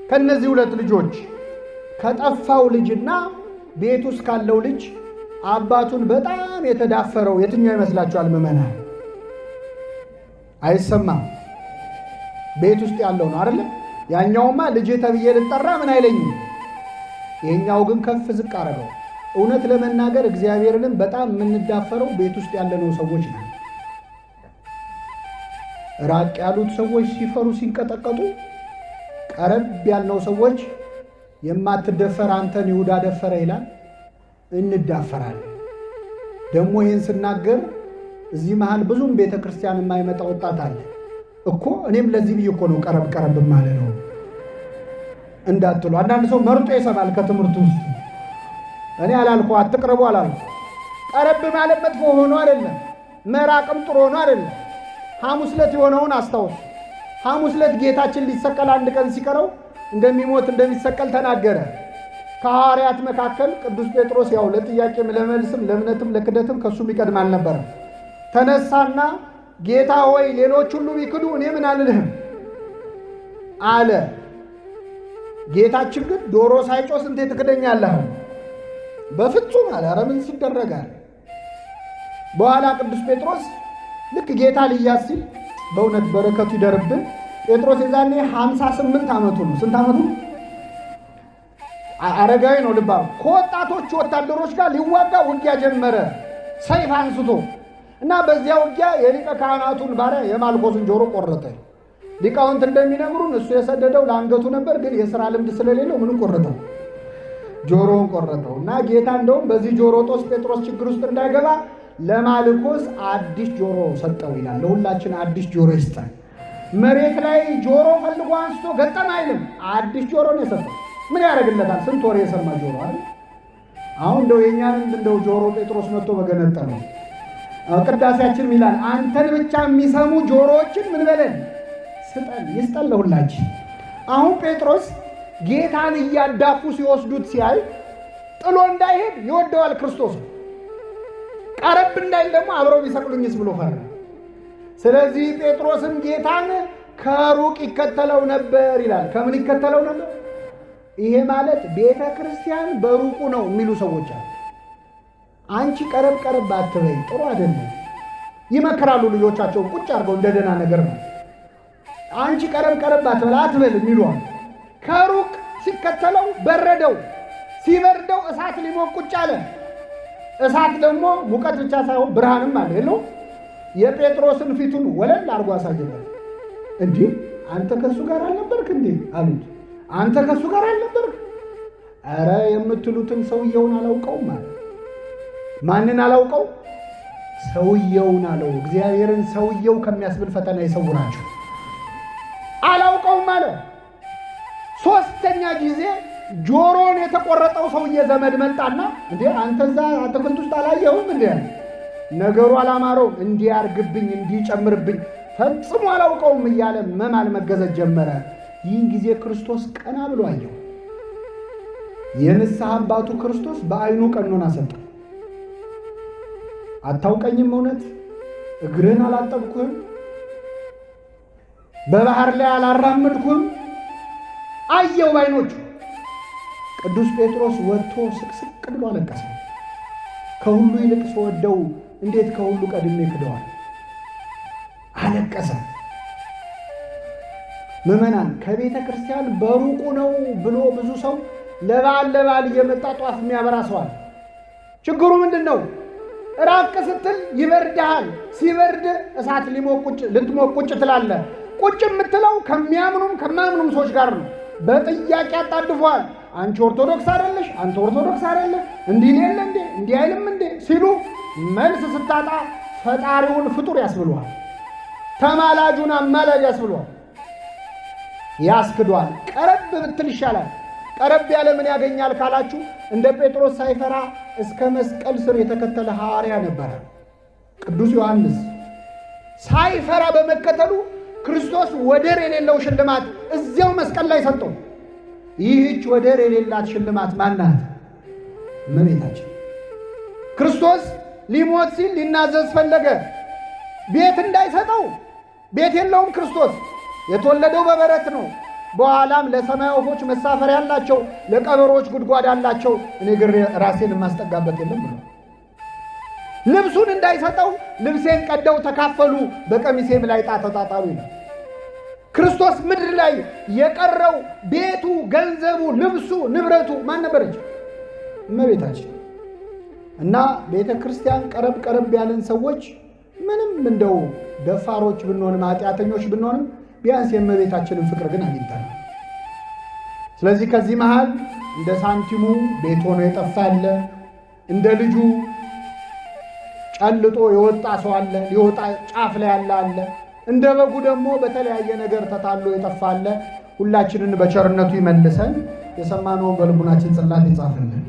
ከነዚህ ሁለት ልጆች ከጠፋው ልጅና ቤት ውስጥ ካለው ልጅ አባቱን በጣም የተዳፈረው የትኛው ይመስላችኋል? ምዕመናን አይሰማም። ቤት ውስጥ ያለው ነው አይደለ? ያኛውማ ልጄ ተብዬ ልጠራ ምን አይለኝም። ይሄኛው ግን ከፍ ዝቅ አደረገው። እውነት ለመናገር እግዚአብሔርንም በጣም የምንዳፈረው ቤት ውስጥ ያለነው ሰዎች ነን። ራቅ ያሉት ሰዎች ሲፈሩ ሲንቀጠቀጡ፣ ቀረብ ያልነው ሰዎች የማትደፈር አንተን ይሁዳ ደፈረ ይላል፣ እንዳፈራለን። ደግሞ ይህን ስናገር እዚህ መሃል ብዙም ቤተ ክርስቲያን የማይመጣ ወጣት አለ እኮ። እኔም ለዚህ ብዬ እኮ ነው ቀረብ ቀረብ ማለት ነው እንዳትሉ። አንዳንድ ሰው መርጦ ይሰማል ከትምህርቱ ውስጥ። እኔ አላልኩ አትቅረቡ አላልኩ። ቀረብ ማለት መጥፎ ሆኖ አይደለም፣ መራቅም ጥሩ ሆኖ አይደለም። ሐሙስ ዕለት የሆነውን አስታውሱ። ሐሙስ ዕለት ጌታችን ሊሰቀል አንድ ቀን ሲቀረው እንደሚሞት እንደሚሰቀል ተናገረ። ከሐዋርያት መካከል ቅዱስ ጴጥሮስ ያው ለጥያቄም ለመልስም ለእምነትም ለክደትም ከእሱ የሚቀድም አልነበረም። ተነሳና ጌታ ሆይ ሌሎች ሁሉ ቢክዱ እኔ ምን አልልህም አለ። ጌታችን ግን ዶሮ ሳይጮህ ስንቴ ትክደኛለህ? በፍጹም አለ። ኧረ ምን ሲደረጋል? በኋላ ቅዱስ ጴጥሮስ ልክ ጌታ ሊያዝ ሲል በእውነት በረከቱ ይደርብን። ጴጥሮስ የዛኔ 58 ዓመቱ ነው። ስንት ዓመቱ? አረጋዊ ነው። ልባ ከወጣቶቹ ወታደሮች ጋር ሊዋጋ ውጊያ ጀመረ፣ ሰይፍ አንስቶ እና በዚያ ውጊያ የሊቀ ካህናቱን ባሪያ የማልኮስን ጆሮ ቆረጠ። ሊቃውንት እንደሚነግሩን እሱ የሰደደው ለአንገቱ ነበር፣ ግን የሥራ ልምድ ስለሌለው ምንም ቆረጠው፣ ጆሮውን ቆረጠው። እና ጌታ እንደውም በዚህ ጆሮ ጦስ ጴጥሮስ ችግር ውስጥ እንዳይገባ ለማልኮስ አዲስ ጆሮ ሰጠው ይላል። ለሁላችን አዲስ ጆሮ ይስጠን። መሬት ላይ ጆሮ ፈልጎ አንስቶ ገጠም አይልም፣ አዲስ ጆሮ ነው የሰጠው። ምን ያደርግለታል? ስንት ወሬ የሰማ ጆሮ አይደል? አሁን እንደው የእኛን እንደው ጆሮ ጴጥሮስ መጥቶ በገነጠለው። ቅዳሴያችን ይላል አንተን ብቻ የሚሰሙ ጆሮዎችን ምን በለን ስጠን፣ ይስጠን ለሁላችን። አሁን ጴጥሮስ ጌታን እያዳፉ ሲወስዱት ሲያይ ጥሎ እንዳይሄድ ይወደዋል ክርስቶስ። ቀረብ እንዳይል ደግሞ አብረው ቢሰቅሉኝስ ብሎ ፈራ። ስለዚህ ጴጥሮስም ጌታን ከሩቅ ይከተለው ነበር ይላል። ከምን ይከተለው ነበር? ይሄ ማለት ቤተ ክርስቲያን በሩቁ ነው የሚሉ ሰዎች አሉ። አንቺ ቀረብ ቀረብ አትበይ፣ ጥሩ አይደለም ይመክራሉ። ልጆቻቸውን ቁጭ አድርገው እንደ ደህና ነገር ነው። አንቺ ቀረብ ቀረብ አትበል አትበል የሚሉ አሉ። ከሩቅ ሲከተለው በረደው። ሲበርደው እሳት ሊሞቅ ቁጭ አለ። እሳት ደግሞ ሙቀት ብቻ ሳይሆን ብርሃንም አለ የለው። የጴጥሮስን ፊቱን ወለል አድርጎ አሳየበት። እንዲህ አንተ ከእሱ ጋር አልነበርክ እንዴ አሉት። አንተ ከእሱ ጋር አልነበርክ? ኧረ የምትሉትን ሰውየውን አላውቀውም አለ። ማንን አላውቀው? ሰውየውን አለው። እግዚአብሔርን ሰውየው ከሚያስብል ፈተና ይሰውራችሁ። አላውቀውም አለ። ሶስተኛ ጊዜ ጆሮን የተቆረጠው ሰውዬ ዘመድ መጣና እንዴ አንተ እዛ አትክልት ውስጥ አላየሁም እንዴ? ነገሩ አላማረውም። እንዲያርግብኝ እንዲጨምርብኝ ፈጽሞ አላውቀውም እያለ መማል መገዘት ጀመረ። ይህን ጊዜ ክርስቶስ ቀና ብሎ አየው። የንስሐ አባቱ ክርስቶስ በዓይኑ ቀኖና ሰጠ። አታውቀኝም? እውነት እግርህን አላጠብኩህም? በባህር ላይ አላራመድኩህም? አየው በዓይኖቹ። ቅዱስ ጴጥሮስ ወጥቶ ስቅስቅ ብሎ አለቀሰ። ከሁሉ ይልቅ ስወደው እንዴት ከሁሉ ቀድሜ ክደዋል? አለቀሰ። ምዕመናን ከቤተ ክርስቲያን በሩቁ ነው ብሎ ብዙ ሰው ለበዓል ለበዓል እየመጣ ጧፍ የሚያበራ ሰው አለ። ችግሩ ምንድን ነው? ራቅ ስትል ይበርድሃል። ሲበርድ እሳት ልትሞቅ ቁጭ ትላለህ። ቁጭ የምትለው ከሚያምኑም ከማያምኑም ሰዎች ጋር ነው። በጥያቄ አጣድፏል። አንቺ ኦርቶዶክስ አይደለሽ፣ አንተ ኦርቶዶክስ አይደለህ፣ እንዲህ የለ እንዴ እንዲህ አይልም እንዴ ሲሉ መልስ ስታጣ ፈጣሪውን ፍጡር ያስብሏል። ተማላጁን አማላጅ ያስብሏል፣ ያስክዷል። ቀረብ ብትል ይሻላል። ቀረብ ያለ ምን ያገኛል ካላችሁ እንደ ጴጥሮስ ሳይፈራ እስከ መስቀል ስር የተከተለ ሐዋርያ ነበረ ቅዱስ ዮሐንስ። ሳይፈራ በመከተሉ ክርስቶስ ወደር የሌለው ሽልማት እዚያው መስቀል ላይ ሰጠው። ይህች ወደር የሌላት ሽልማት ማናት? እመቤታችን። ክርስቶስ ሊሞት ሲል ሊናዘዝ ፈለገ። ቤት እንዳይሰጠው ቤት የለውም። ክርስቶስ የተወለደው በበረት ነው። በኋላም ለሰማይ ወፎች መሳፈሪያ አላቸው፣ ለቀበሮች ጉድጓድ አላቸው፣ እኔ ግን ራሴን የማስጠጋበት የለም ብሎ ልብሱን እንዳይሰጠው ልብሴን ቀደው ተካፈሉ፣ በቀሚሴም ላይ ዕጣ ተጣጣሉ ይላል። ክርስቶስ ምድር ላይ የቀረው ቤቱ፣ ገንዘቡ፣ ልብሱ፣ ንብረቱ ማን ነበረች? እመቤታችን። እና ቤተ ክርስቲያን ቀረብ ቀረብ ያለን ሰዎች ምንም እንደው ደፋሮች ብንሆንም ኃጢአተኞች ብንሆንም ቢያንስ የእመቤታችንን ፍቅር ግን አግኝተናል። ስለዚህ ከዚህ መሃል እንደ ሳንቲሙ ቤት ሆኖ የጠፋ አለ፣ እንደ ልጁ ጨልጦ የወጣ ሰው አለ፣ ሊወጣ ጫፍ ላይ ያለ አለ፣ እንደ በጉ ደግሞ በተለያየ ነገር ተታሎ የጠፋ አለ። ሁላችንን በቸርነቱ ይመልሰን። የሰማነውን በልቡናችን ጽላት ይጻፍልን።